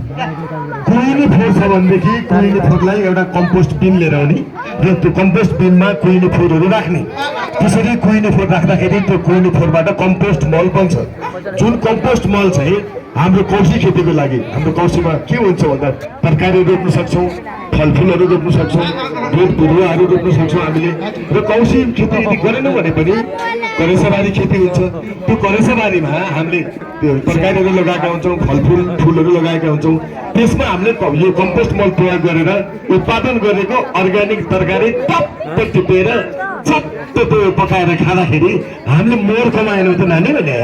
कुहिने फोहोर छ भनेदेखि कुहिने फोहोरलाई एउटा कम्पोस्ट बिन लिएर आउने र त्यो कम्पोस्ट बिनमा कुहिने फोहोरहरू राख्ने त्यसरी कुहिने फोहोर राख्दाखेरि त्यो कुहिने फोहोरबाट कम्पोस्ट मल बन्छ जुन कम्पोस्ट मल चाहिँ हाम्रो कौशी खेतीको लागि हाम्रो कौशीमा के हुन्छ भन्दा तरकारी रोप्न सक्छौँ फलफुलहरू रोप्न सक्छौँ बोट बिरुवाहरू रोप्न सक्छौँ हामीले र कौशी खेती यदि गरेनौँ भने पनि करेसाबारी खेती हुन्छ त्यो करेसाबारीमा हामीले त्यो तरकारीहरू लगाएका हुन्छौँ फुलहरू लगाएका हुन्छौँ त्यसमा हामीले यो कम्पोस्ट मल प्रयोग गरेर उत्पादन गरेको अर्ग्यानिक तरकारी टप्प टिपेर चट्ट त्यो पकाएर खाँदाखेरि हामीले मोहर कमाएनौँ त नानी भने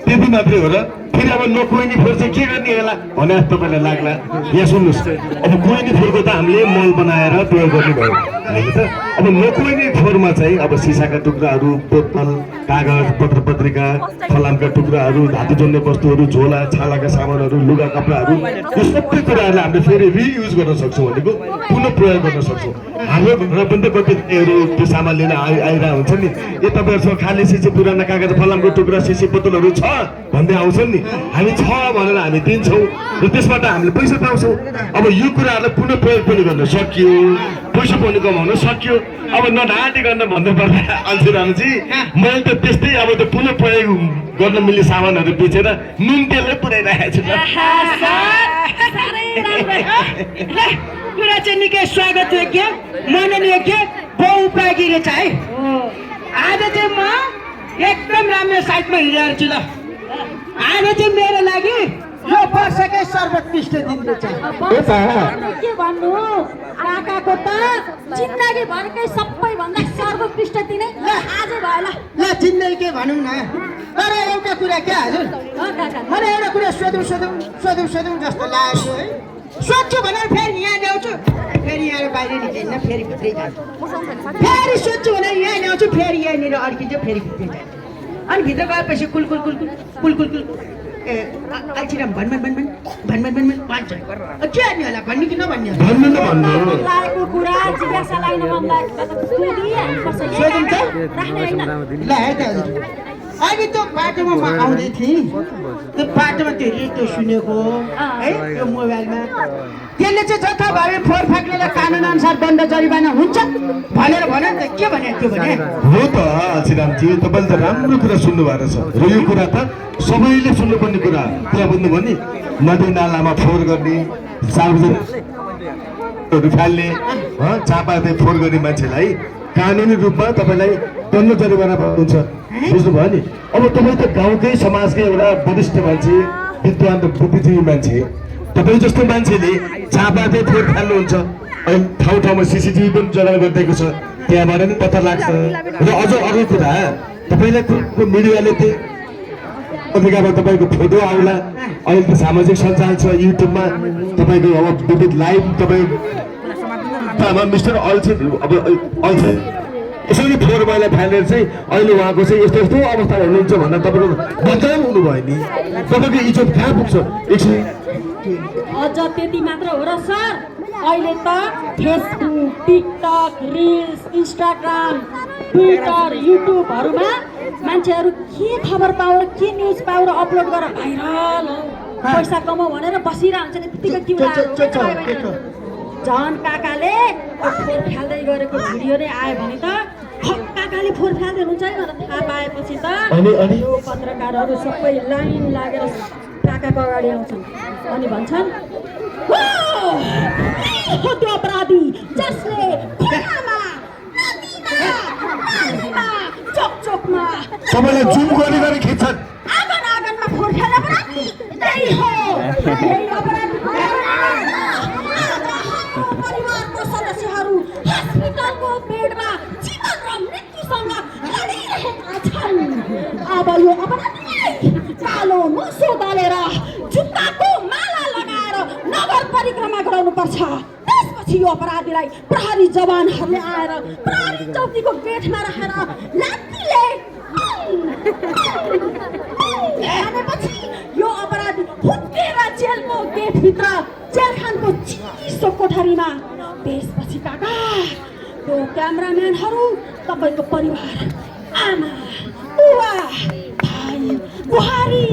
त्यति मात्रै हो र फेरि अब नकुहिने फोहोर चाहिँ के गर्ने होला भने तपाईँलाई लाग्ला यहाँ सुन्नुहोस् अब कुहिने फोहोरको त हामीले मल बनाएर प्रयोग गर्ने भयो होइन त अब नकुहिने फोहोरमा चाहिँ अब सिसाका टुक्राहरू बोतल कागज पत्र पत्रिका फलामका टुक्राहरू धातुजन्य वस्तुहरू झोला छालाका सामानहरू लुगा कपडाहरू यो सबै कुराहरूलाई हामीले फेरि रियुज गर्न सक्छौँ भनेको पुनः प्रयोग गर्न सक्छौँ हाम्रो घरमा पनि त कतिहरू त्यो सामान लिन आइरहेको हुन्छ नि यो तपाईँहरूसँग खाली सिसी पुराना कागज फलामको टुक्रा सिसी बोतलहरू छ भन्दै आउँछन् नि हामी छ भनेर हामी दिन्छौँ र त्यसबाट हामीले पैसा पाउँछौँ अब यो कुराहरूलाई पुनः प्रयोग पनि गर्न सकियो पैसा पनि कमाउन सक्यो अब नढाँटी गर्न भन्नुपर्दा अल्छी मैले त त्यस्तै अब त्यो पुनः प्रयोग गर्न मिल्ने सामानहरू बेचेर नुन तेलै पुऱ्याइरहेको छु कुरा चाहिँ निकै स्वागत योग्य माननीय बहुउपयोगी छ है आज चाहिँ म एकदम राम्रो साइडमा हिँडेर छु ल आज चाहिँ मेरो लागि यो वर्षकै सर्वोत्कृष्ट दिन रहेछ के भन्नु काकाको त जिन्दगी भरकै सबैभन्दा सर्वोत्कृष्ट दिनै आजै भयो ल जिन्दगी भनौँ न तर एउटा कुरा क्या हजुर मलाई एउटा कुरा सोधौँ जस्तो लागेको है सोध्छु भनेर फेरि यहाँ ल्याउँछु फेरि यहाँ बाहिर निस्किन्न फेरि भित्रै जान्छु फेरि सोध्छु भनेर यहाँ ल्याउँछु फेरि यहाँनिर अड्किन्छ फेरि भित्रै जान्छु अनि भित्र गएपछि कुल ए अल्छिराम भन्छ के भन्ने होला भन्ने कि नभन्ने होला लागेको कुरा जिज्ञासा लाग्न मन ल है त हजुर अहिले त्यो बाटोमा म आउँदै थिएँ त्यो बाटोमा त्यो रेडियो सुनेको है त्यो मोबाइलमा त्यसले चाहिँ जथाभावी फोहोर फ्याँक्नेलाई कानुन अनुसार दण्ड जरिवाना हुन्छ भनेर भने त के भने त्यो भने हो त अल्छिरामजी तपाईँले त राम्रो कुरा सुन्नु भएको छ र यो कुरा त सबैले सुन्नुपर्ने कुरा बुझ्नुभयो नि नदी नालामा फोहोर गर्ने सार्वजनिकहरू फाल्ने चापाते फोहोर गर्ने मान्छेलाई कानुनी रूपमा तपाईँलाई दण्ड जरिवाना हुन्छ बुझ्नुभयो नि अब तपाईँ त गाउँकै समाजकै एउटा वरिष्ठ मान्छे विद्वान र बुद्धिजीवी मान्छे तपाईँ जस्तो मान्छेले चापाते फोहोर फाल्नुहुन्छ अहिले ठाउँमा सिसिटिभी पनि जडान गरिदिएको छ त्यहाँबाट नि पत्ता लाग्छ र अझ अरू कुरा तपाईँलाई मिडियाले त्यो पत्रिकामा तपाईँको फोटो आउला अहिले त सामाजिक सञ्जाल छ युट्युबमा तपाईँको अब विविध लाइभ तपाईँ मिस्टर अल्छे अब अल्छे यसरी फोहोर मैला फालेर चाहिँ अहिले उहाँको चाहिँ यस्तो यस्तो अवस्था हुनुहुन्छ भन्दा तपाईँको बचाउ हुनुभयो नि तपाईँको इज्जत कहाँ पुग्छ एकछिन अझ त्यति मात्र हो र सर अहिले त Facebook TikTok reels Instagram Twitter युट्युबहरूमा मान्छेहरू के खबर पाएर के न्युज पाएर अपलोड गरेर भाइरल हो पैसा कमाऊ भनेर बसिरहेको हुन्छ नि त्यतिकै झन् काकाले फोहोर फ्याल्दै गरेको भिडियो नै आयो भने त काकाले फोहोर फ्याल्दै हुनुहुन्छ है भनेर थाहा पाएपछि त यो पत्रकारहरू सबै लाइन लागेर काकाको अगाडि आउँछन् अनि भन्छन् त्यो अपराधी जसले चोकमा सबैले जुम गरी खिच्छन् आँगनमा फोहोर फ्यालेको त्यही हो यही अपराधीको परिवारको सदस्यहरू हस्पिटलको बेडमा जीवन र मृत्युसँग लडिरहेका छन्। अब यो अपराधीलाई कालो मुसो दलेर जुत्ताको माला लगाएर नगर परिक्रमा गराउनुपर्छ। त्यसपछि यो अपराधीलाई प्रहरी जवानहरूले आएर प्रहरी चौकीको गेटमा राखेर लात्तीले हानेपछि यो अपराधी हुत्केर जेलको गेटभित्र जेलखानको चिसो कोठरीमा। त्यसपछि काका त्यो क्यामेराम्यानहरू तपाईँको परिवार आमा बुवा भाइ बुहारी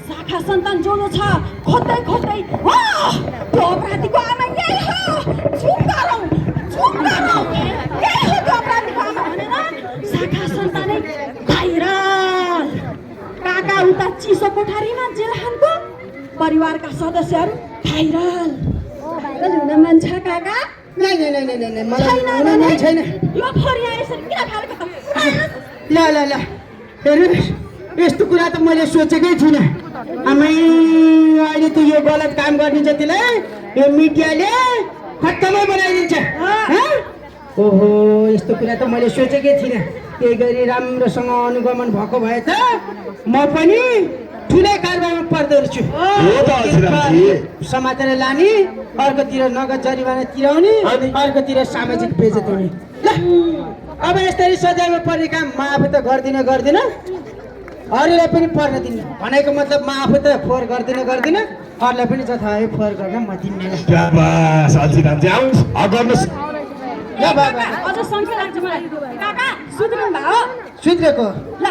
शाखा सन्तान जो छ खोज्दै खोज्दै त्यो अपराधीको आमा यही हो झुम गरौँ यही हो त्यो अपराधीको आमा भनेर शाखा सन्तानै भाइरल। काका उता चिसो कोठारीमा जेलखानको परिवारका सदस्यहरू भाइरल हुन मन छ काका? छैन। यो फोरी यसरी किन फालेको त? ल हेर्नुहोस्, यस्तो कुरा त मैले सोचेकै थिइनँ। आमै अहिले त यो गलत काम गर्ने जतिलाई यो मिडियाले खत्तमै बनाइदिन्छ। ओहो, यस्तो कुरा त मैले सोचेकै थिइनँ। त्यही गरी राम्रोसँग अनुगमन भएको भए त म पनि ठुलै कारबारमा पर्दो रहेछु। समातेर लाने, अर्कोतिर नगद जरिवाना तिराउने, अर्कोतिर सामाजिक बेइज्जती। ल अब यसरी सजायमा पर्ने काम म आफू त गर्दिनँ अरूलाई पनि पर्न दिन्न। भनेको मतलब म आफू त फोहोर गर्दिनँ अरूलाई पनि जथाभावी फोहोर गर्न म दिन्नँ। ल बाबा अझ सङ्ख्या लाग्छ मलाई। काका सुध्रिनु भयो? सुध्रेको ल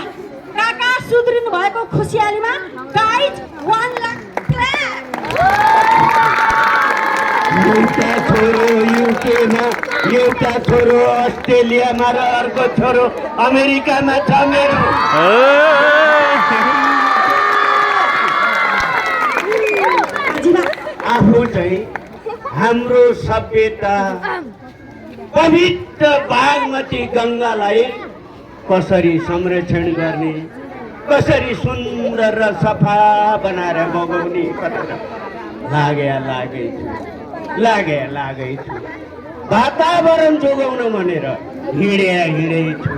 काका सुध्रिनु भएको खुसियालीमा गाइज 1 लाख क्ल्याप। एउटा छोरो युकेमा, एउटा छोरो अस्ट्रेलियामा र अर्को छोरो अमेरिकामा छ मेरो। आफू चाहिँ हाम्रो सभ्यता पवित्र बागमती गङ्गालाई कसरी संरक्षण गर्ने, कसरी सुन्दर र सफा बनाएर बगाउने लागेकै छु। वातावरण जोगाउन भनेर हिँडै छु।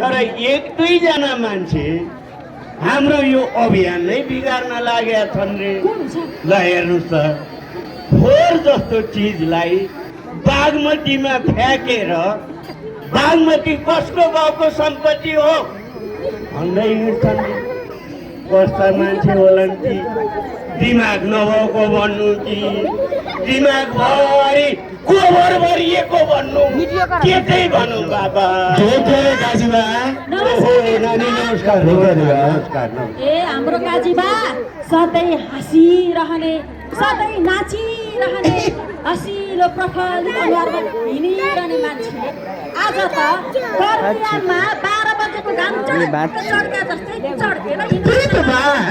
तर 1-2 मान्छे हाम्रो यो अभियान नै बिगार्न लागेका छन् रे। ल हेर्नुहोस् त, फोहोर जस्तो चिजलाई बागमतीमा फ्याँकेर बागमती कसको गाउँको सम्पत्ति हो भन्दै हिँड्छन्। कस्ता मान्छे होलान् कि दिमाग नभएको भन्नु कि दिमाग भरि गोबर भरिएको भन्नु, के चाहिँ भनौँ बाबा? काजीबा नानी नमस्कार। ए हाम्रो काजीबा सधैँ हाँसिरहने, सधैँ नाचिरहने, हँसिलो प्रफुल्लित अनुहारमा हिँडिरहने मान्छे आज त गर्मीमा 12 बजेको घाम चड्का जस्तै चड्केर हिँड्छ।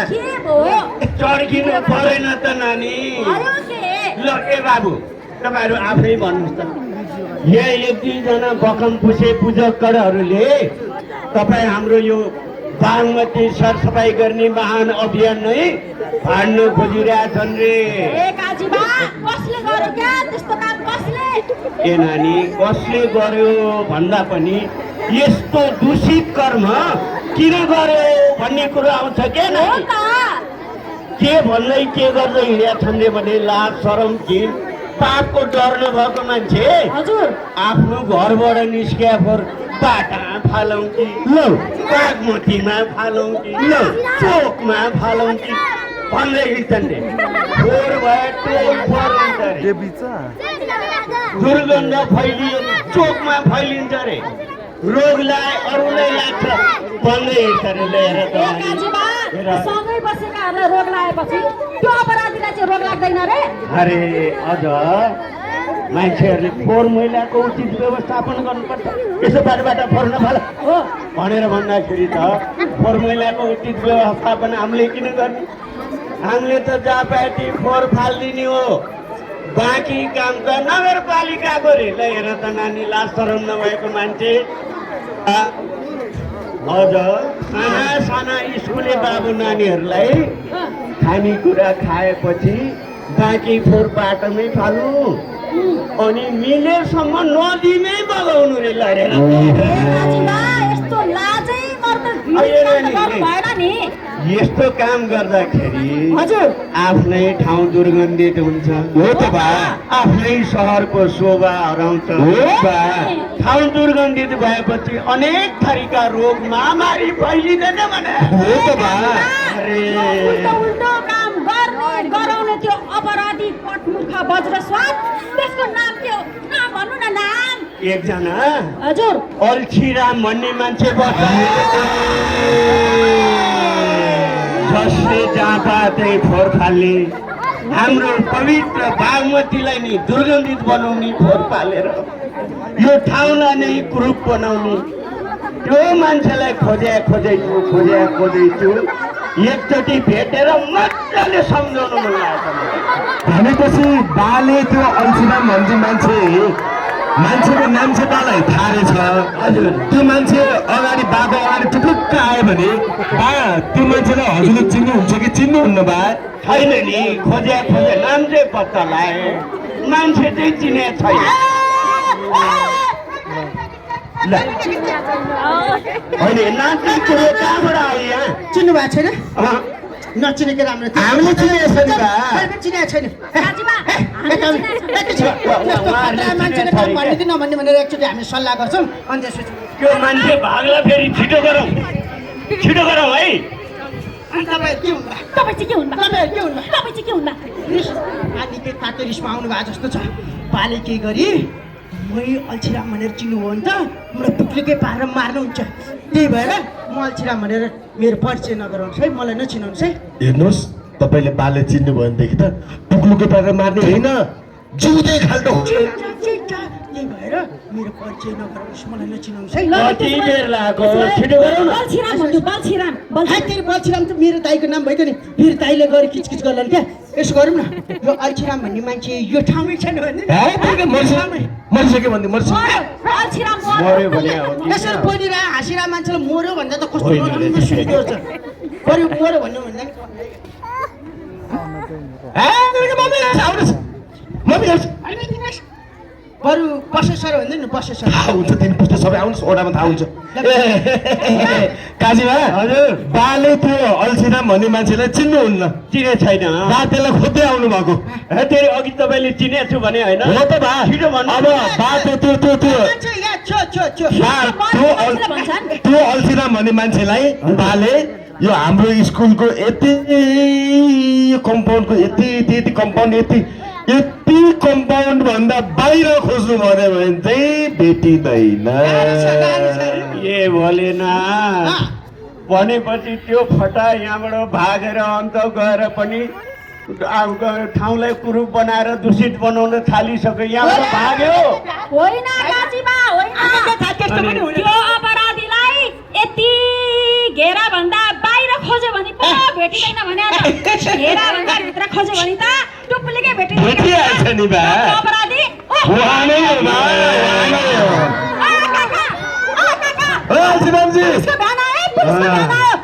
के भयो? चड्किनु परेन त नानी। ल ए बाबु, तपाईँहरू आफै भन्नुहोस् त, यहाँ 1-2 बकम पुसे पूजकहरूले तपाईँ हाम्रो यो बागमती सरसफाई गर्ने महान अभियान नै फाड्न खोजिरहेछन् रे। कसले गर्यो क्या त्यस्तो काम? कसले? ए नानी, कसले गर्यो भन्दा पनि यस्तो दूषित कर्म किन गर्यो भन्ने कुरो आउँछ क्या नानी? के भन्दै के गर्दै हिँडेका छन् रे भने लाज शरम कि पापको डर नभएको मान्छे आफ्नो घरबाट निस्किया फोर बाटा फालौँ कि बागमतीमा फालौँ कि चोकमा फालौँ कि भन्दै हिँड्छन् रे। फोहोर भए दुर्गन्ध फैलियो, चोकमा फैलिन्छ रे, रोगलाई अरूलाई लाग्छ भन्दै हिँड्छ रे। लिएर सँगै बसेकाहरूलाई रोग लागेपछि त्यो अपराधीलाई चाहिँ रोग लाग्दैन रे? अरे अझ मान्छेहरूले फोहोर मैलाको उचित व्यवस्थापन गर्नुपर्छ। यसो बाटोबाट फोहोर नफाल भनेर भन्दाखेरि त फोहोर मैलाको उचित व्यवस्थापन हामीले किन गर्ने? हामीले त जहाँ पाटी फोहोर फालिदिने हो, बाँकी काम त नगरपालिकाको रे। ल हेर त नानी, लाज शरम नभएको मान्छे। अझ साना स्कुले बाबु नानीहरूलाई खानेकुरा खाएपछि बाँकी फोहोर बाटोमै फाल्नु अनि मिलेसम्म नदीमै बगाउनु रे लडेर यस्तो लाजै गर्नु भएन नि। यस्तो काम गर्दाखेरि हजुर आफ्नै ठाउँ दुर्गन्धित हुन्छ हो त बा आफ्नै सहरको शोभा हराउँछ हो बा ठाउँ दुर्गन्धित भएपछि अनेक थरीका रोग महामारी फैलिँदैन भने हो त बा उल्टो उल्टो काम गर्ने गराउने त्यो अपराधी पटमुख वज्रस्वाद त्यसको नाम के हो? नाम भन्नु न नाम। एकजना हजुर अल्छीराम भन्ने मान्छे बस्छ जसले जहाँ पाए त्यही फोहोर फाल्ने हाम्रो पवित्र बागमतीलाई नि दुर्गन्धित बनाउने फोहोर फालेर यो ठाउँलाई नै कुरूप बनाउने त्यो मान्छेलाई खोजेछु एकचोटि भेटेर मजाले सम्झाउनु मन लाग्छ। भनेपछि बाले त्यो अल्छीराम भन्ने मान्छेको नाम चाहिँ बालाई थाहा रहेछ। हजुर त्यो मान्छे अगाडि बाबा अगाडि टुक्क आयो भने बा त्यो मान्छेलाई हजुरले चिन्नुहुन्छ कि चिन्नुहुन्न बा? छैन नि खोजे नाम चाहिँ पत्ता लाए मान्छे चाहिँ चिने छैन। अहिले नाच्ने कुरो कहाँबाट आयो यहाँ चिन्नु भएको छैन? नचिनेको राम्रो थियो। हामीले चिनेको छैन बा। मैले चिनेको छैन। राजीबा, हामी चिनेको मान्छेले काम भन्ने कि नभन्ने भनेर एकचोटि हामी सल्लाह गर्छौँ अनि त्यसपछि त्यो मान्छे भाग्ला फेरि छिटो गरौँ है। अनि तपाईँ के हुनु भयो? तपाईँ चाहिँ के हुनु भएको? तपाईँहरू के हुनु भयो? तपाईँ चाहिँ के हुनु भएको? रिस निकै तातो रिसमा आउनु भएको जस्तो छ। बाले के गरी मै अल्छीराम भनेर चिन्नुभयो भने त मलाई टुक्लिकै पारेर मार्नुहुन्छ। त्यही भएर म अल्छीराम भनेर मेरो परिचय नगराउनुहोस् है, मलाई नचिनाउनुहोस् है। हेर्नुहोस् तपाईँले बाले चिन्नुभयो भनेदेखि त टुक्लुकै पारेर मार्ने होइन जिउँदै खाल्टो त्यही भएर मेरो परिचय नगराउनुहोस्, मलाई नचिनाउनुहोस् है। कति बेर लाग्यो छिटो गरौँ न। बल्छीराम भन्नु, बल्छीराम तेरो बल्छीराम त मेरो दाइको नाम भइगयो नि, फेरि दाइले गएर किचकिच गर्ला क्या। यसो गरौँ न, यो अल्छीराम भन्ने मान्छे यो ठाउँमै छैन भने मरिसक्यो भन्दै मरिसक्यो। बल्छीराम मर्यो भने हो कि यसरी बोलिरह हाँसिरहेको मान्छेलाई मर्यो भन्दा त कस्तो नराम्रो सुनिदियो छ। बरु मर्यो भन्नु भन्दा बरु बसेसर भन्दै नि बसेसर। थाहा हुन्छ तिन पुस्ता सबै आउनुहोस् ओडामा थाहा हुन्छ। काजीमा हजुर बाले त्यो अल्छीराम भन्ने मान्छेलाई चिन्नुहुन्न? चिने छैन। बा त्यसलाई खोज्दै आउनु भएको तेरि अघि तपाईँले चिनेको छु भने होइन हो त बा? छिटो भन्नु। अब बा त्यो मान्छे यहाँ त्यो अल्छीराम भन्ने मान्छेलाई बाले यो हाम्रो स्कुलको यति कम्पाउन्डको यति कम्पाउन्ड यति कम्पाउन्ड भन्दा बाहिर खोज्नु पर्यो भने चाहिँ भेटिँदैन। ए भोलेन भनेपछि त्यो फटा यहाँबाट भागेर अन्त गएर पनि ठाउँलाई कुरूप बनाएर दूषित बनाउन थालिसक्यो, यहाँबाट भाग्यो। होइन राजीबा, होइन। त्यो अपराधीलाई यति घेरा भन्दा बाहिर खोज्यो भने पो भेटिँदैन भने घेरा भन्दा भित्र खोज्यो भने त टुप्लीकै भेटिहाल्छ नि बा। अपराधी उहाँनै हो बा, अल्छीरामजी पुलिसको भ्यान आयो, पुलिसको भ्यान आयो।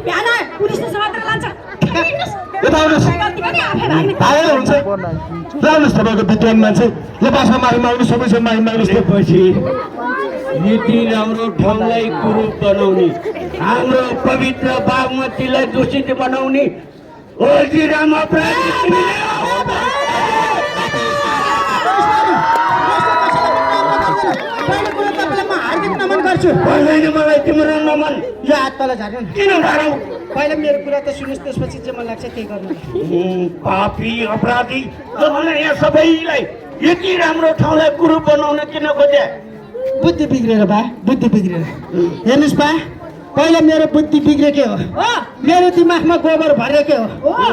भ्यान आयो, पुलिसले समातेर लान्छ। यता आउनुहोस्। गल्ती पनि आफै भाग्ने। भागेर हुन्छ ल आउनुहोस् तपाईँको विद्वान मान्छे ल बासा माफी माग्नु सबैसँग माफी माग्नुहोस्। त्यसपछि यति राम्रो ठाउँलाई कुरूप बनाउने हाम्रो पवित्र बागमतीलाई दूषित बनाउने अल्छीराम अपराधी पहिलो कुरो तपाईँलाई म हार्दिक नमन गर्छु। पर्दैन मलाई तिम्रो नमन। यो हात तल झार्नु न। किन गरौँ? पहिला मेरो कुरा त सुन्नुहोस्, त्यसपछि जे मन लाग्छ त्यही गर्नु। पापी अपराधी तपाईँलाई यहाँ सबैलाई यति राम्रो ठाउँलाई कुरूप बनाउन किन खोजे? बुद्धि बिग्रेर बा, बुद्धि बिग्रेर। हेर्नुहोस् बा, पहिला मेरो बुद्धि बिग्रेकै हो, मेरो दिमागमा गोबर भरेकै हो।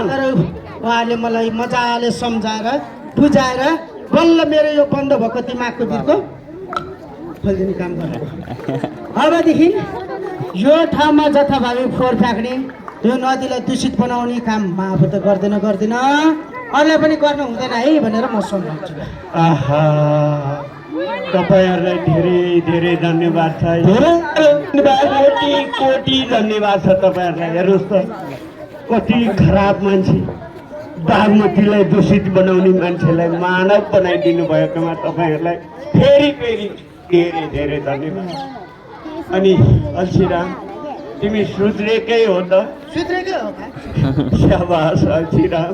तर उहाँले मलाई मजाले सम्झाएर बुझाएर बल्ल मेरो यो बन्द भएको दिमागको बिर्को खोलिदिने काम गरेको। अबदेखि यो ठाउँमा जथाभावी फोहोर फ्याँक्ने, यो नदीलाई दूषित बनाउने काम म आफू त गर्दैन अरूलाई पनि गर्नु हुँदैन है भनेर म सम्झाउँछु। आहा तपाईँहरूलाई धेरै धेरै धन्यवाद छ कोटि कोटि धन्यवाद छ तपाईँहरूलाई। हेर्नुहोस् त कति खराब मान्छे बागमतीलाई दूषित बनाउने मान्छेलाई मानव बनाइदिनु भएकोमा तपाईँहरूलाई फेरि फेरि धेरै धेरै धन्यवाद। अनि अल्छीराम तिमी सुध्रेकै हो त? सुध्रेकै हो का? स्याबास अल्छीराम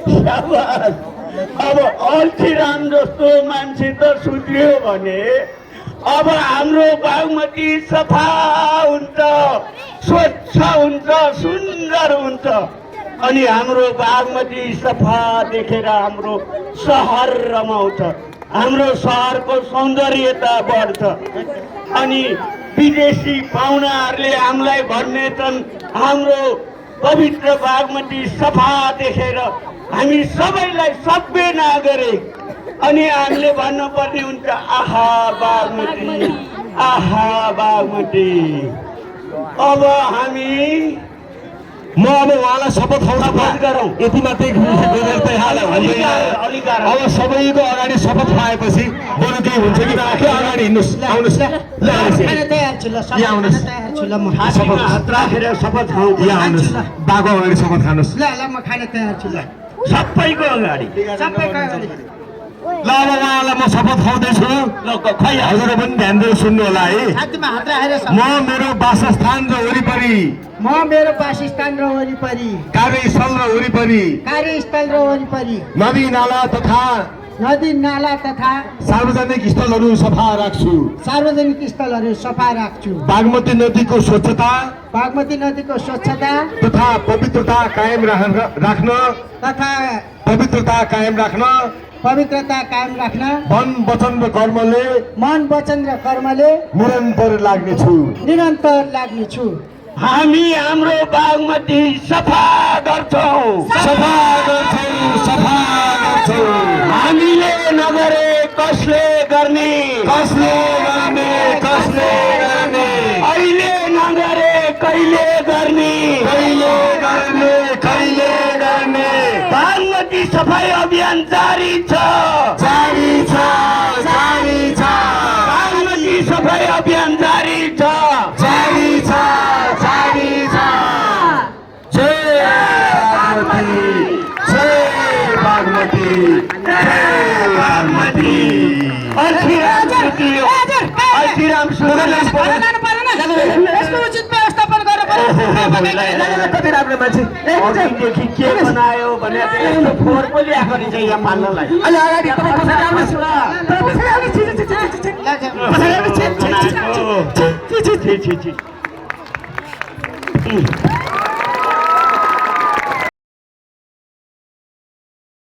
स्याबास। अब अल्छीराम जस्तो मान्छे त सुध्रियो भने अब हाम्रो बागमती सफा हुन्छ, स्वच्छ हुन्छ, सुन्दर हुन्छ। अनि हाम्रो बागमती सफा देखेर हाम्रो सहर रमाउँछ, हाम्रो सहरको सौन्दर्यता बढ्छ। अनि विदेशी पाहुनाहरूले हामीलाई भन्नेछन् हाम्रो पवित्र बागमती सफा देखेर हामी सबैलाई सभ्य नागरिक। अनि हामीले भन्नुपर्ने हुन्छ आहा बागमती, आहा बागमती। अब हामी म अब उहाँलाई शपथ खुवाउन गरौँ। यति मात्रै अब सबैको अगाडि शपथ खुवाएपछि बरु केही हुन्छ कि अगाडि हिँड्नुहोस्, आउनुहोस् ल। खान तयार छु ल, सब यहाँ आउनुहोस्। खान तयार छु ल म। हातमा हात राखेर शपथ खाउँ। यहाँ आउनुहोस्, बाको अगाडि शपथ खानुहोस्। ल ल म खान तयार छु ल, सबैको अगाडि। सबैको अगाडि। ल अब उहाँलाई म शपथ खुवाउँदैछु। ल खै हजुर पनि ध्यान दिएर सुन्नु होला है। छातीमा हात राखेर म मेरो वासस्थान र वरिपरि, म मेरो वासस्थान र वरिपरि, कार्यस्थल र वरिपरि, कार्यस्थल र वरिपरि नदी नाला तथा नदी नाला तथा सार्वजनिक स्थलहरू सफा राख्छु। सार्वजनिक स्थलहरू सफा राख्छु। बागमती नदीको स्वच्छता बागमती नदीको स्वच्छता तथा पवित्रता कायम राख्न तथा पवित्रता कायम राख्न पवित्रता कायम राख्न मन वचन र कर्मले मन वचन र कर्मले निरन्तर लाग्नेछु। निरन्तर लाग्नेछु। हामी हाम्रो बागमती सफा गर्छौँ, सफा गर्छौँ, सफा गर्छौँ। हामीले नगरे कसले गर्ने, कसले गर्ने, कसले गर्ने, अहिले नगरे कहिले गर्ने, कहिले गर्ने, कहिले गर्ने। बागमती सफाई अभियान जारी छ, जारी छ, जारी छ, बागमती सफाई अभियान जारी छ, जारी छ, जारी छ। जय बागमती, जय बागमती, जय बागमती। अल्छीराम सुत्यो, अल्छीराम सुत्यो। यसको उचित व्यवस्थापन गर्नु पर्यो। कति राम्रो मान्छे। अघिदेखि के बनायो भने यस्तो फोहोर पनि ल्याएको रहेछ यहाँ पाल्नलाई। अलि अगाडि तपाईँ पछाडि आउनुहोस्। बनाएको। छी, छी, छी।